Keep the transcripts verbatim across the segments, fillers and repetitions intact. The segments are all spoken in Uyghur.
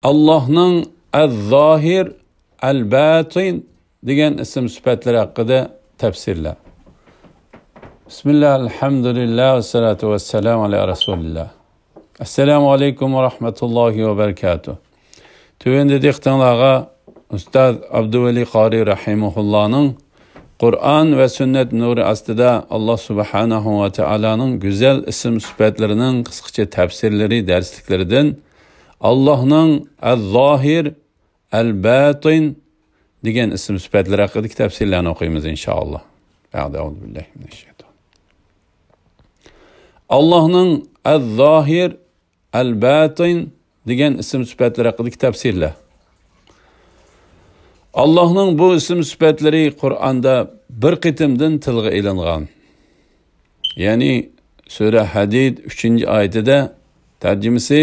ئاللاھنىڭ ئەز-زاھىر، ئەل-باتىن دېگەن ئىسىم سۈپەتلىرى ھەققىدە تەپسىرلەر. بىسمىللاھ، ئەلھەمدۇلىللاھ، ۋەسسالاتۇ ۋەسسالامۇ ئەلا رەسۇلىللاھ. ئەسسالامۇ ئەلەيكۇم ۋە رەھمەتۇللاھى ۋە بەرىكاتۇھ. تۆۋەندە دىققىتىڭلارغا ئۇستاز ئابدۇۋەلى قارى رەھىمەھۇللانىڭ قۇرئان ۋە سۈننەت نۇرى ئاستىدا ئاللاھ سۇبھانەھۇ ۋە تائالانىڭ گۈزەل ئىسىم سۈپەتلىرىنىڭ قىسقىچە تەپسىرلىرى دەرسلىكلىرىدىن ئاللاھنىڭ ئەز-زاھىر، ئەل-باتىن دېگەن ئىسىم سۈپەتلىرى ھەققىدىكى تەپسىرلەرنى ئوقۇيمىز، ئىنشائاللاھ. بەئدە، ئەئۇزۇ بىللاھى مىنەششەيتان. ئاللاھنىڭ ئەز-زاھىر، ئەل-باتىن دېگەن ئىسىم سۈپەتلىرى ھەققىدىكى تەپسىرلەر. ئاللاھنىڭ بۇ ئىسىم سۈپەتلىرى قۇرئاندا بىر قېتىمدىن تىلغا ئېلىنغان. يەنى سۈرە ھەدىد ئۈچىنچى ئايىتىدە، تەرجىمىسى،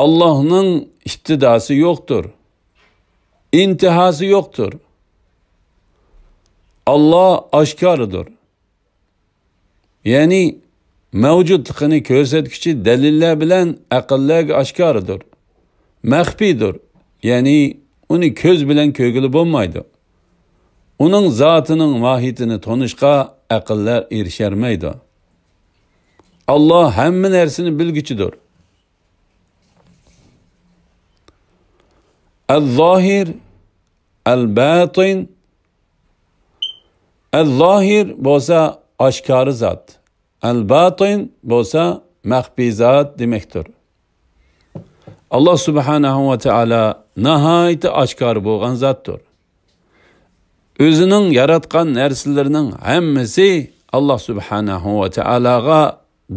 ئاللاھنىڭ ئىپتىداسى يوقتۇر، ئىنتىھاسى يوقتۇر. ئاللاھ ئاشكارىدۇر. يەنى مەۋجۇتلۇقىنى كۆرسەتكۈچى دەلىللەر بىلەن ئەقىللەرگە ئاشكارىدۇر. مەخپىيدۇر. يەنى ئۇنى كۆز بىلەن كۆرگىلى بولمايدۇ. ئۇنىڭ زاتىنىڭ ماھىيىتىنى تونۇشقا ئەقىللەر ئېرىشەلمەيدۇ. ئاللاھ ھەممە نەرسىنى بىلگۈچىدۇر. ئەز-زاھىر، ئەل-باتىن. ئەز-زاھىر بولسا ئاشكارا زات. ئەل-باتىن بولسا مەخپىي زات دېمەكتۇر. ئاللاھ سۇبھانەھۇ ۋە تائالا ناھايىتى ئاشكارا بولغان زاتتۇر. ئۆزىنىڭ ياراتقان نەرسىلىرىنىڭ ھەممىسى ئاللاھ سۇبھانەھۇ ۋە تائالاغا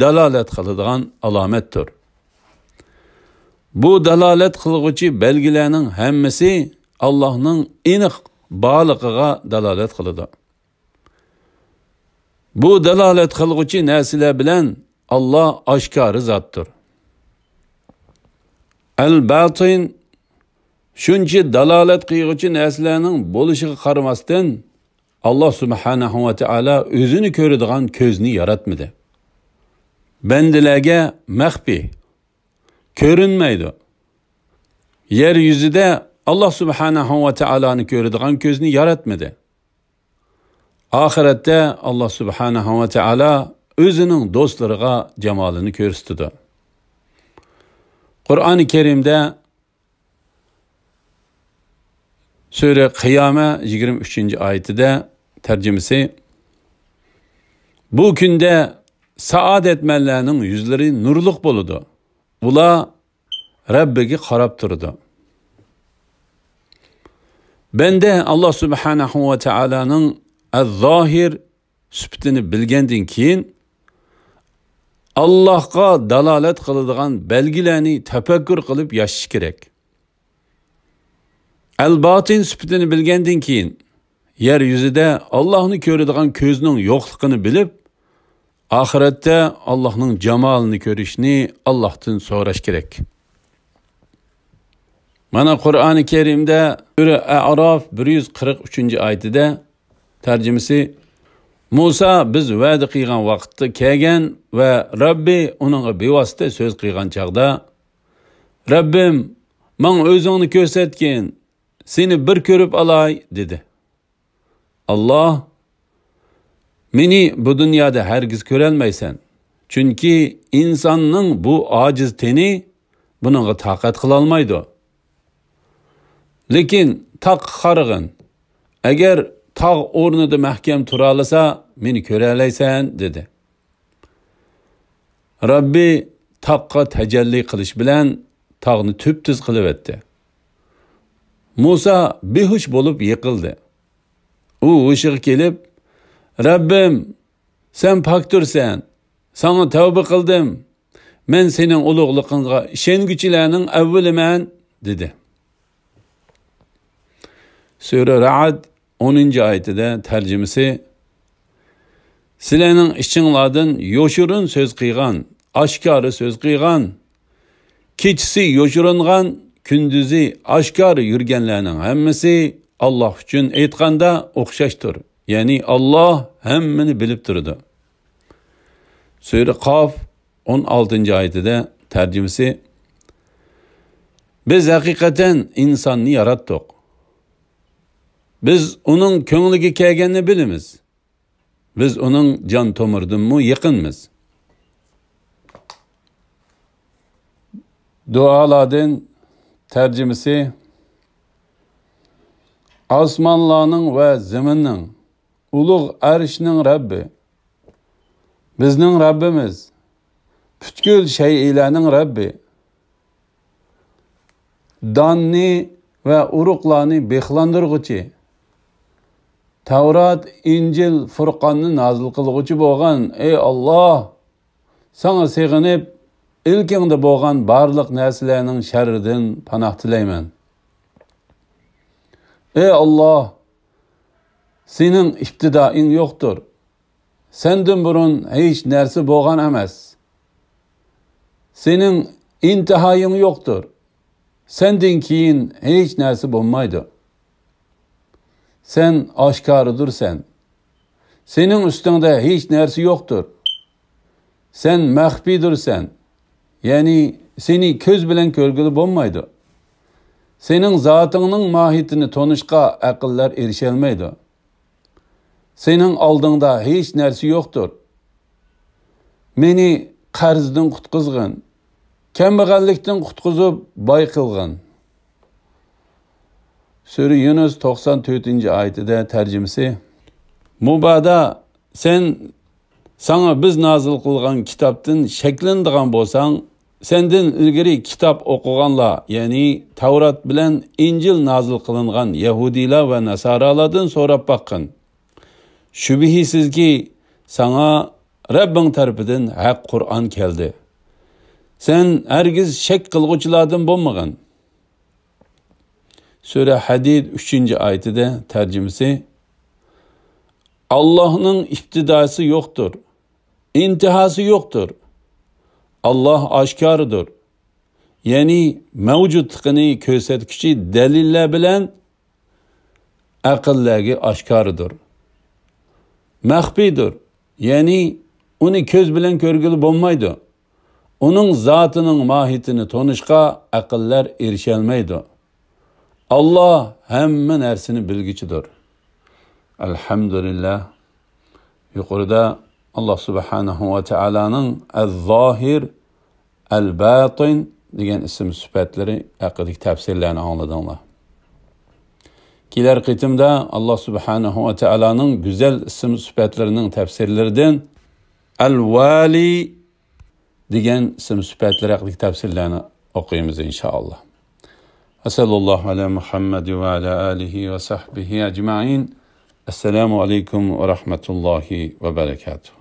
دالالەت قىلىدىغان ئالامەتتۇر. بۇ دالالەت قىلغۇچى بەلگىلەرنىڭ ھەممىسى ئاللاھنىڭ ئېنىق بارلىقىغا دالالەت قىلىدۇ. بۇ دالالەت قىلغۇچى نەرسىلەر بىلەن ئاللاھ ئاشكارا زاتتۇر. ئەل-باتىن، شۇنچە دالالەت قىلغۇچى نەرسىلەرنىڭ بولۇشىغا قارىماستىن، ئاللاھ سۇبھانەھۇ ۋە تائالا ئۆزىنى كۆرىدىغان كۆزنى ياراتمىدى. بەندىلەرگە مەخپىي، كۆرۈنمەيدۇ. يەر يۈزىدە ئاللاھ سۇبھانەھۇ ۋە تائالانى كۆرىدىغان كۆزنى ياراتمىدى. ئاخىرەتتە ئاللاھ سۇبھانەھۇ ۋە تائالا ئۆزىنىڭ دوستلىرىغا جامالىنى كۆرسىتىدۇ. قۇرئانى كەرىمدە سۈرە قىيامە يىگىرمە ئۈچىنچى ئايىتىدە، تەرجىمىسى، بۇ كۈندە سائادەتمەنلەرنىڭ يۈزلىرى نۇرلۇق بولىدۇ. ئۇلار رەببىگە قاراپ تۇرىدۇ. بەندە ئاللاھ سۇبھانەھۇ ۋە تائالانىڭ ئەز-زاھىر سۈپىتىنى بىلگەندىن كېيىن، ئاللاھقا دالالەت قىلىدىغان بەلگىلەرنى تەپەككۇر قىلىپ ياشىشى كېرەك. ئەل-باتىن سۈپىتىنى بىلگەندىن كېيىن، يەر يۈزىدە ئاللاھنى كۆرىدىغان كۆزنىڭ يوقلۇقىنى بىلىپ، ئاخىرەتتە ئاللاھنىڭ جامالىنى كۆرۈشنى ئاللاھتىن سوراش كېرەك. مانا قۇرئانى كەرىمدە سۈرە ئەئراف بىر يۈز قىرىق ئۈچىنچى ئايىتىدە، تەرجىمىسى، مۇسا بىز ۋەدە قىلغان ۋاقىتتا كەلگەن ۋە رەببى ئۇنىڭغا بىۋاسىتە سۆز قىلغان چاغدا، رەببىم، ماڭا ئۆزۈڭنى كۆرسەتكىن، سېنى بىر كۆرۈپ ئالاي، دېدى. ئاللاھ، مېنى بۇ دۇنيادا ھەرگىز كۆرەلمەيسەن، چۈنكى ئىنساننىڭ بۇ ئاجىز تېنى بۇنىڭغا تاقەت قىلالمايدۇ. لېكىن تاغقا قارىغىن، ئەگەر تاغ ئورنىدا مەھكەم تۇرالىسا، مېنى كۆرەلەيسەن، دېدى. رەببى تاغقا تەجەللى قىلىش بىلەن تاغنى تۈپتۈز قىلىۋەتتى. مۇسا بىھوش بولۇپ يىقىلدى. ئۇ ھوشىغا كېلىپ، رەببىم، سەن پاكتۇرسەن، ساڭا تەۋبە قىلدىم، مەن سېنىڭ ئۇلۇغلۇقۇڭغا ئىشەنگۈچىلەرنىڭ ئەۋۋىلىمەن، دېدى. سۈرە رەئد ئونىنچى ئايىتىدە، تەرجىمىسى، سىلەرنىڭ ئىچىڭلاردىن يوشۇرۇن سۆز قىلغان، ئاشكارا سۆز قىلغان، كېچىسى يوشۇرۇنغان، كۈندۈزى ئاشكارا يۈرگەنلەرنىڭ ھەممىسى ئاللاھ ئۈچۈن ئېيتقاندا ئوخشاشتۇر. يەنى ئاللاھ ھەممىنى بىلىپ تۇرىدۇ. سۈرە قاف ئون ئالتىنچى ئايىتىدە، تەرجىمىسى، بىز ھەقىقەتەن ئىنساننى ياراتتۇق. بىز ئۇنىڭ كۆڭلىگە كەلگەننى بىلىمىز. بىز ئۇنىڭ جان تومۇرىدىنمۇ يېقىنمىز. دۇئالاردىن تەرجىمىسى. ئاسمانلارنىڭ ۋە زېمىننىڭ، ئۇلۇغ ئەرشنىڭ رەببى، بىزنىڭ رەببىمىز، پۈتكۈل شەيئىلەرنىڭ رەببى، داننى ۋە ئۇرۇقلارنى بىخلاندۇرغۇچى، تەۋرات، ئىنجىل، فۇرقاننى نازىل قىلغۇچى بولغان، ئەي ئاللاھ، ساڭا سېغىنىپ، ئىلكىڭدە بولغان بارلىق نەرسىلەرنىڭ شەررىدىن پاناھ تىلەيمەن. ئەي ئاللاھ، سېنىڭ ئىپتىدائىڭ يوقتۇر. سەندىن بۇرۇن ھېچ نەرسە بولغان ئەمەس. سېنىڭ ئىنتىھايىڭ يوقتۇر. سەندىن كېيىن ھېچ نەرسە بولمايدۇ. سەن ئاشكارىدۇرسەن. سېنىڭ ئۈستۈڭدە ھېچ نەرسە يوقتۇر. سەن مەخپىيدۇرسەن. يەنى سېنى كۆز بىلەن كۆرگىلى بولمايدۇ. سېنىڭ زاتىڭنىڭ ماھىيىتىنى تونۇشقا ئەقىللەر ئېرىشەلمەيدۇ. سېنىڭ ئالدىڭدا ھېچ نەرسە يوقتۇر. مېنى قەرزدىن قۇتقۇزغىن، كەمبەغەللىكتىن قۇتقۇزۇپ باي قىلغىن. سۈرە يۇنۇس توقسان تۆتىنچى ئايىتىدە تەرجىمىسى. مۇبادا سەن ساڭا بىز نازىل قىلغان كىتابتىن شەكلىنىدىغان بولساڭ، سەندىن ئىلگىرى كىتاب ئوقۇغانلار، يەنى تەۋرات بىلەن ئىنجىل نازىل قىلىنغان يەھۇدىيلار ۋە ناسارالاردىن سوراپ باققىن. شۈبھىسىزكى، ساڭا رەببىڭ تەرىپىدىن ھەق قۇرئان كەلدى. سەن ھەرگىز شەك قىلغۇچىلاردىن بولمىغىن. سۈرە ھەدىد ئۈچىنچى ئايىتىدە تەرجىمىسى. ئاللاھنىڭ ئىپتىداسى يوقتۇر، ئىنتىھاسى يوقتۇر. ئاللاھ ئاشكارىدۇر. يەنى مەۋجۇتلۇقىنى كۆرسەتكۈچى دەلىللەر بىلەن ئەقىللەرگە ئاشكارىدۇر. مەخپىيدۇر. يەنى ئۇنى كۆز بىلەن كۆرگىلى بولمايدۇ. ئۇنىڭ زاتىنىڭ ماھىيىتىنى تونۇشقا ئەقىللەر ئېرىشەلمەيدۇ. ئاللاھ ھەممە نەرسىنى بىلگۈچىدۇر. ئەلھەمدۇلىللاھ. يۇقىرىدا ئاللاھ سۇبھانەھۇ ۋە تائالانىڭ ئەز-زاھىر، ئەل-باتىن دېگەن ئىسىم سۈپەتلىرى ھەققىدىكى تەپسىرلەرنى ئاڭلىدىڭلار. كېلەر قېتىمدا ئاللاھ سۇبھانەھۇ ۋە تائالانىڭ گۈزەل ئىسىم سۈپەتلىرىنىڭ تەپسىرلىرىدىن ئەل-ۋالى دېگەن ئىسىم سۈپەتلىرى ھەققىدىكى تەپسىرلەرنى ئوقۇيمىز، ئىنشائاللاھ. ۋەسەللاللاھۇ ئەلا مۇھەممەد ۋە ئەلا ئالىھى ۋە سەھبىھى ئەجمەئىن. ئەسسالامۇ ئەلەيكۇم ۋە رەھمەتۇللاھى ۋە بەرەكاتۇھ.